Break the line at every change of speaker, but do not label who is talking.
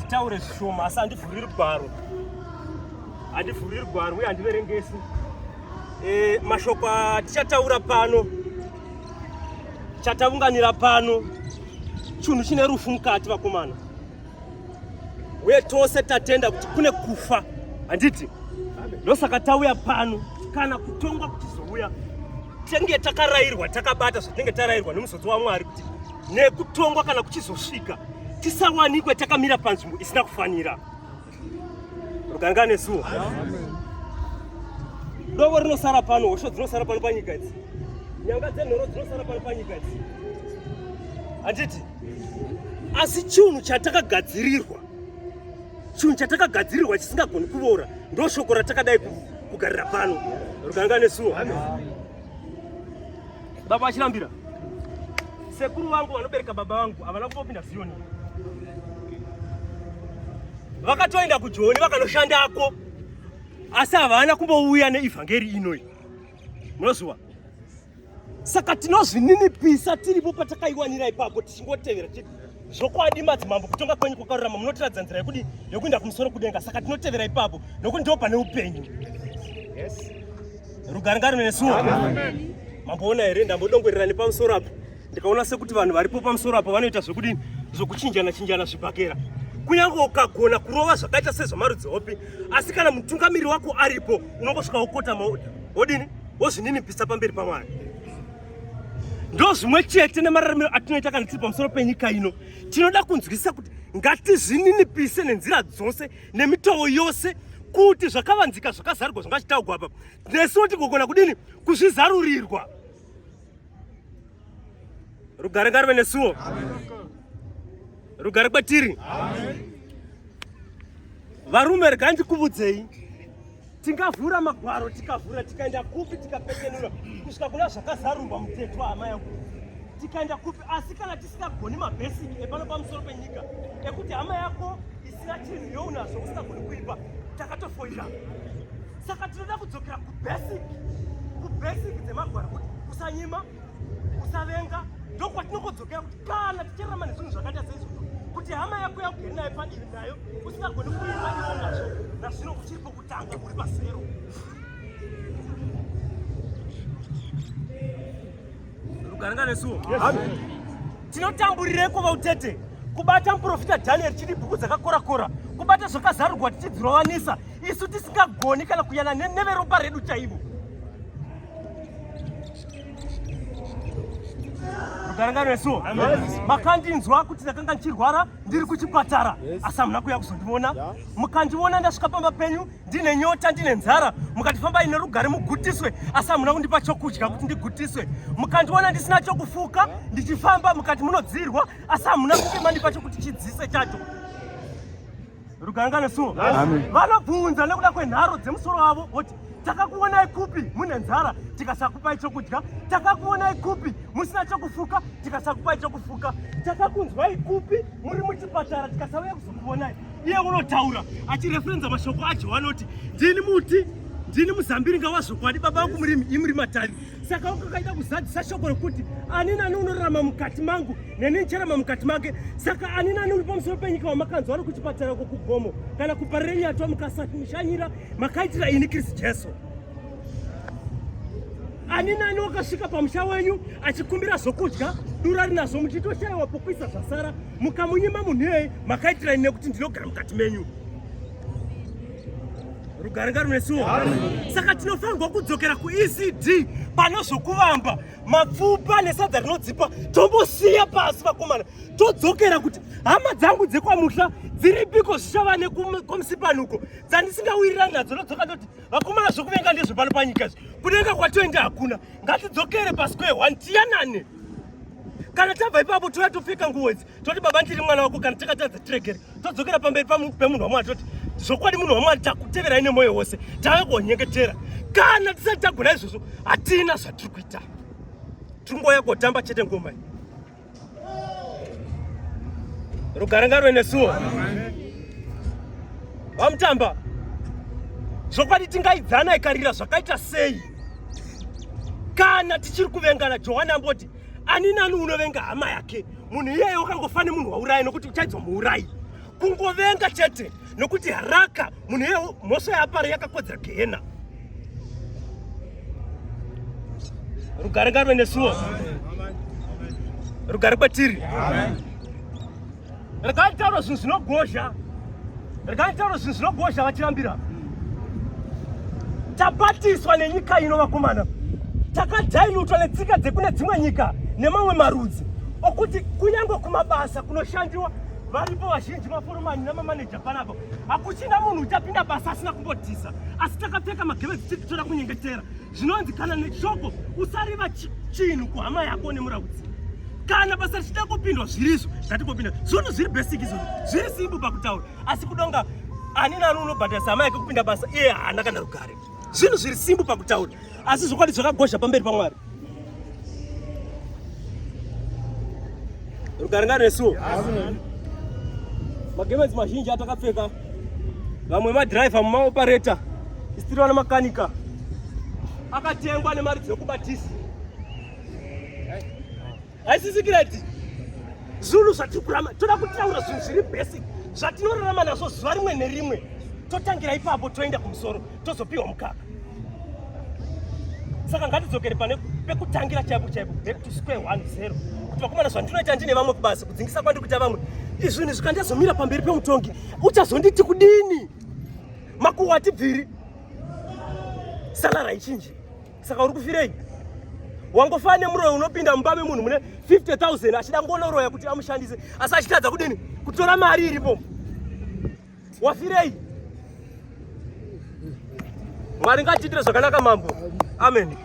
Nditaure zvishoma asi handivhuriri gwaro. Handivhuriri gwaro uye handiverengesi. E, mashoko atichataura pano chataunganira pano chinhu chine rufu mukati vakomana uye tose tatenda kuti kune kufa handiti ndosaka tauya pano kana kutongwa kuchizouya tenge takarairwa takabata zvatinenge tarairwa nemuzodzo wamwari kuti nekutongwa kana kuchizosvika tisawanikwe takamira panzvimbo isina kufanira ruganga nesuwo dovo rinosara pano hosho dzinosara pano panyika idzi nyanga dzenhoro dzinosara pano panyika idzi handiti asi chinhu chatakagadzirirwa chinhu chatakagadzirirwa chisingagoni kuvora ndo shoko ratakadai kugarira pano ruganga nesuwo baba vachirambira sekuru vangu vanobereka baba vangu havana kumbopinda ziyoni vakatoenda kujoni vakanoshandako asi havana kumbouya neevhangeri inoi munoziwa saka tinozvininipisa tiripo patakaiwanira ipapo tichingotevera chiti zvokwadi madzimambo kutonga kwenyu kwakarurama munotiratidza nzira yekudi yekuenda kumusoro kudenga saka tinotevera ipapo nokuti ndo pane upenyu yes. rugare ngari nesuwo mamboona here ndambodongwerera nepamusoro apo ndikaona sekuti vanhu varipo pamusoro apo vanoita zvekudini zvokuchinjana chinjana zvibhakera kunyange ukagona kurova zvakaita sezvamarudzi hopi asi kana mutungamiri wako aripo unongosvika wokota maoda wodini wozvininipisa pamberi pamwari ndozvimwe chete nemararamiro atinoita kana tiri pamusoro penyika ino tinoda kunzwisisa kuti ngatizvininipise nenzira dzose nemitovo yose kuti zvakavanzika zvakazarurwa zvanga chitaugwa apa nesuwo tigogona kudini kuzvizarurirwa rugare ngaruve nesuwo rugare kwatiri varume regai ndikuvudzei tingavhura magwaro tikavhura tikaenda kupi tikapekenura kusvika kuna zvakazarurwa mutetwa hama yangu tikaenda kupi asi kana tisingagoni mabasic epano pamusoro penyika ekuti hama yako isina chinhu younazvo usingagoni kuipa takatofoira saka tinoda kudzokera kubasic kubasic dzemagwaro kuti usanyima usavenga ndokwatinongodzokera kuti kana tichirarama nezvinhu zvakaita seizvozvo kuti hama yako yaugere nayo padivi nayo usingagoni kuimba iwo nazvo nazvino uchiri pokutanga uri pasero rugare nesuwo tinotamburireko vautete kubata muprofita dhanieri chiri bhuku dzakakorakora kubata zvakazarurwa tichidzirovanisa isu tisingagoni kana kuyana neveropa redu chaivo Rugarangano nesuwo makandinzwa kuti ndakanga ndichirwara ndiri kuchipatara asi hamuna kuuya kuzondiona mukandiona ndasvika pamba penyu ndine nyota ndine nzara mukati fambai nerugare mugutiswe asi hamuna kundipa chokudya kuti ndigutiswe mukandiona ndisina chokufuka ndichifamba mukati munodzirwa asi hamuna kunge mandipa chokuti chidzise chacho Ruganga nesuwo. Vanobvunza nekuda kwenharo dzemusoro wavo voti takakuonai kupi mune nzara tikasakupai chokudya, takakuonai kupi musina chokufuka tikasakupai chokufuka, takakunzwai kupi muri muchipatara tikasauya kuzokuonai. Iye unotaura achireferenza mashoko aJohani oti ndini muti ndini muzambiringa wazvokwadi baba vangu murimi imuri matavi saka ukakaita kuzadzisa shoko rekuti ani nani unorarama mukati mangu neni ndicharama mukati make saka ani nani uri pamusoro penyika wamakanzwa ari kuchipatara kokugomo kana kuparirenyatwa mukasamushanyira makaitira ini kristu jesu ani nani wakasvika pamusha wenyu achikumbira zvokudya dura rinazvo muchitoshayiwa pokuisa zvasara mukamunyima munhu iyeye makaitira ini nekuti ndinogara mukati menyu rugare ngarunesuwo saka tinofanirwa kudzokera kuecd pane zvokuvamba mapfupa nesadza rinodzipa tombosiya pasi vakomana todzokera kuti hama dzangu dzekwamuhla dziripiko zvichava nekomusipanuko dzandisingawirirani nadzo ndodzoka ndoti vakomana zvokuvenga ndezvo pano panyika izvi kudenga kwatoenda hakuna ngatidzokere pasquare one tiyanane kana tabva ipapo touya topfeka nguo idzi toti baba ndiri mwana wako kana takatadza tiregere todzokera pamberi pemunhu wamwari toti zvokwadi munhu wamwari takuteverai nemwoyo wose tave konyengetera kana tisati tagona izvozvo hatina zvatiri kuita tiri ngouya kotamba chete ngoma iyi rugare ngaruve nesuwo vamutamba zvokwadi tingaidzana ikarira zvakaita sei kana tichiri kuvengana johani amboti ani nani unovenga hama yake munhu iyeye wakangofane munhu waurayi nokuti uchaidzwa muurayi Kungovenga chete nokuti haraka munhu iye mhosva yaapara yakakodzera gehena. Rugare ngaruve nesuwo. Rugare kwatiri. Regai nditaure zvinhu zvinogozha. Regai nditaure zvinhu zvinogozha vachirambira. Tabatiswa nenyika ino vakomana. Takadhainutwa netsika dzekune dzimwe nyika nemamwe marudzi okuti kunyange kumabasa kunoshandiwa varipo vazhinji maforomani namamaneja panapa hakuchina munhu uchapinda basa asina kumbodhisa asi takapfeka magemenzi tiri kutoda kunyengetera zvinonzi kana neshoko usariva chinhu kuhama yako nemuraudzi kana basa richida kupindwa zvirizvo ngatingopinda zvinhu zviri basic izvozvo zviri simple pakutaura asi kudonga ani nani unobhadharisa hama yake kupinda basa iye haana kana rugare zvinhu zviri simple pakutaura asi zvokwadi zvakagozha pamberi pamwari rugare ngaresuwo magemenzi mazhinji atakapfeka vamwe madhiraivha mumaopareta isitiri vana makanika akatengwa nemari dzekubatisa haisi sikireti zvinhu zvatiri kurama toda kutaura zvinhu zviri basic zvatinorarama nazvo zuva rimwe nerimwe totangira ipapo toenda kumusoro tozopiwa mukaka saka ngatidzokere pane pekutangira chaipo chaipo back to square one zero kuti vakomana zvandinoita ndine vamwe kubasa kudzingisa kwandiri kuita vamwe izvinhu zvikandazomira pamberi pemutongi uchazonditi kudini makuhwa atibviri salary haichinji saka uri kufirei wangofana nemuroyi unopinda mumba memunhu mune 50000 achida ngonoroya kuti amushandise asi achitadza kudini kutora mari iripo wafirei mwari ngatiitire zvakanaka mambo amen.